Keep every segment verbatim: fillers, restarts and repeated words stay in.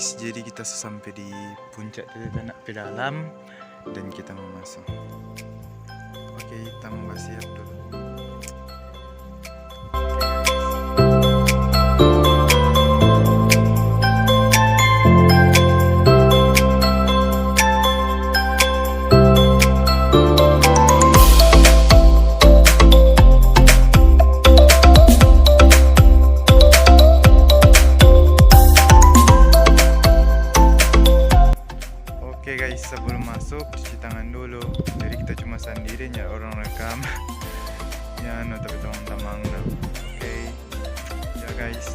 Jadi kita so sampe di puncak Tetetanak pe dalam dan kita mo maso. Oke, kita mo basiap dulu. Oke guys, sebelum masuk cuci tangan dulu. Jadi kita cuma sandiri, nyanda orang rekam. Ya, no, tapi tamang-tamang dong. Oke. Ya guys.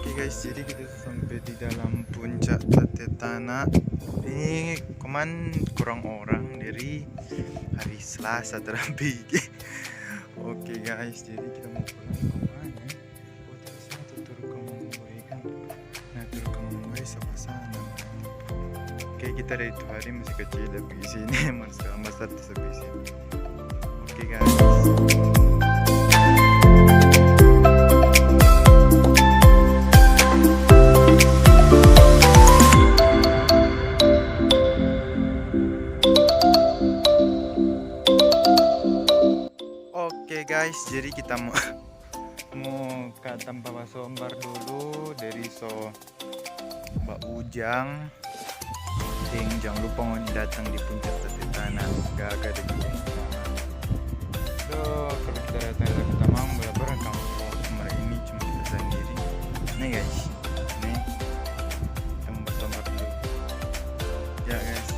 Oke guys, jadi kita sampe di dalam puncak Tetetanak. Ini koman kurang orang dari hari Selasa terapi. Oke guys, jadi kita mo pulang ke mana? Oh, terus sana tuh, turun ke Mumbai kan. Nah, turun ke Mumbai sebelah sana. Oke, kita dari itu hari masih kecil, tapi di sini masih besar, terus di sini. Oke guys. Oke guys, jadi kita mo, mo ka tampa basombar dulu, dari so baujang. Deng, jang lupa ngoni datang di puncak Tetetanak, gaga deng. So, kalau kita datang dari tamang, bala barang kampung, kamar ini cuma kita sandiri. Nih guys, nih, kita mo basombar dulu. Ya guys.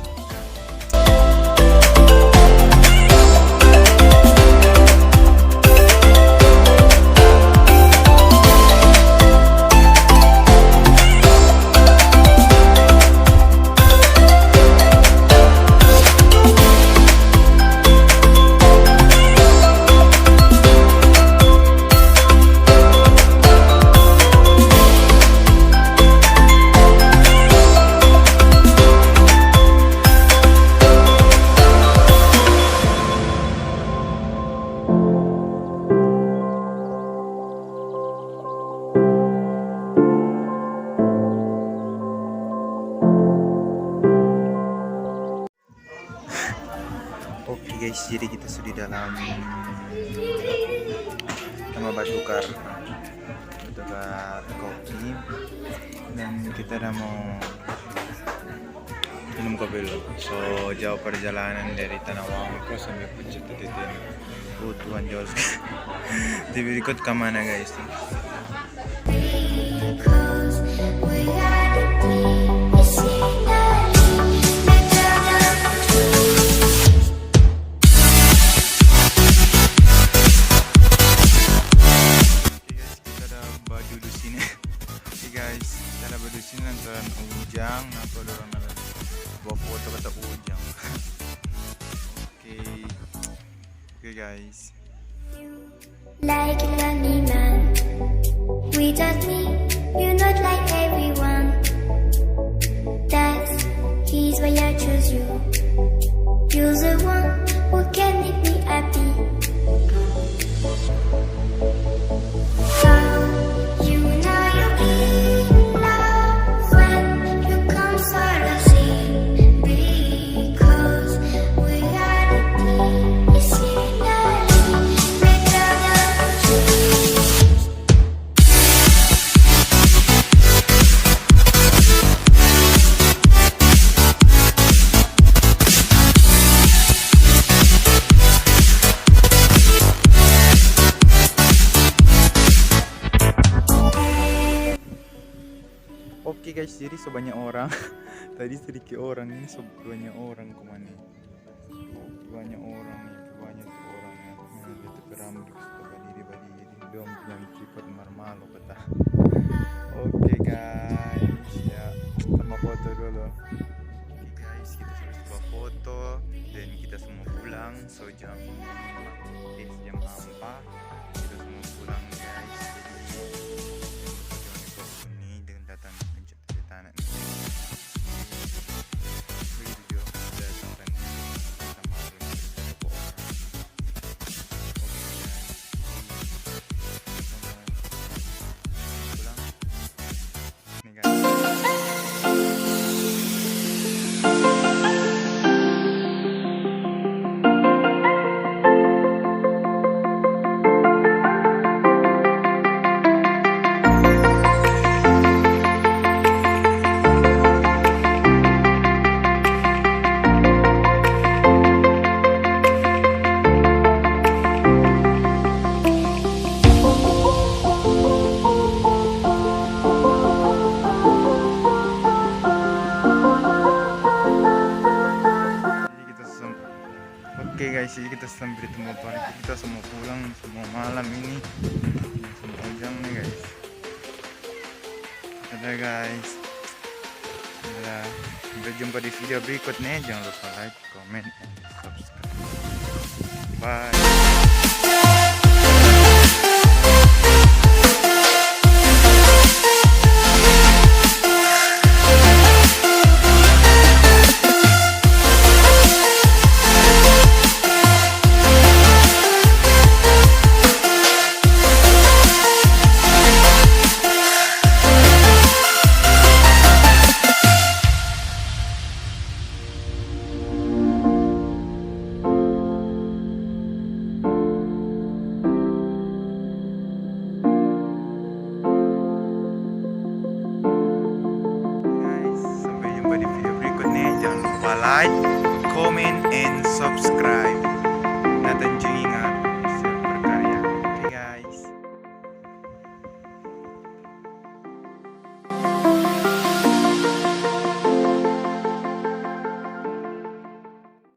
Oke guys, jadi kita sudah dalam, kita mo batukar, batukar kopi, dan kita udah mo minum kopi dulu. So, jauh perjalanan dari Tanah Wangko sampai puncak Tetetanak. Oh, Tuhan, jauh sekali. Di berikut kemana guys? Oke guys, kita ada baju di sini. Oke guys, kita ada baju di sini lantaran ujang. Napa dorang ada bawa foto kata ujang? Oke. Oke guys. Like an animal. Without me, you're not like everyone. That's he's why I choose you. You're the one who can make me happy. How you know you're in love when you come so easy? Because we are the Oke guys, jadi so banya orang. Tadi sedikit orang, ini so banya orang kemana? Banya orang nih, banya tu orang ya. Nah, itu pe rambut suka badiri-badiri. Dong punya tripod mar malu kata. Oke guys, ya, kita mo foto dulu. Oke guys, kita sudah So jam, eh, jam ampa kita semua pulang, guys. Jadi, jangan lupa ini dengan datang pencet di tanah ini. Video udah sampai sama orang. Oke, guys. Pulang. Nih, guys. Jadi kita sem-, oke, guys, jadi kita sampai di tempat parkir. Kita semua pulang, semua malam ini. Semua ujang nih, guys. Dadah, guys. Dadah. Sampai jumpa di video berikutnya. Jangan lupa like, comment, and subscribe. Bye. Guys, sampai jumpa di video berikutnya. Jangan lupa like, comment, and subscribe. Nathan Jinging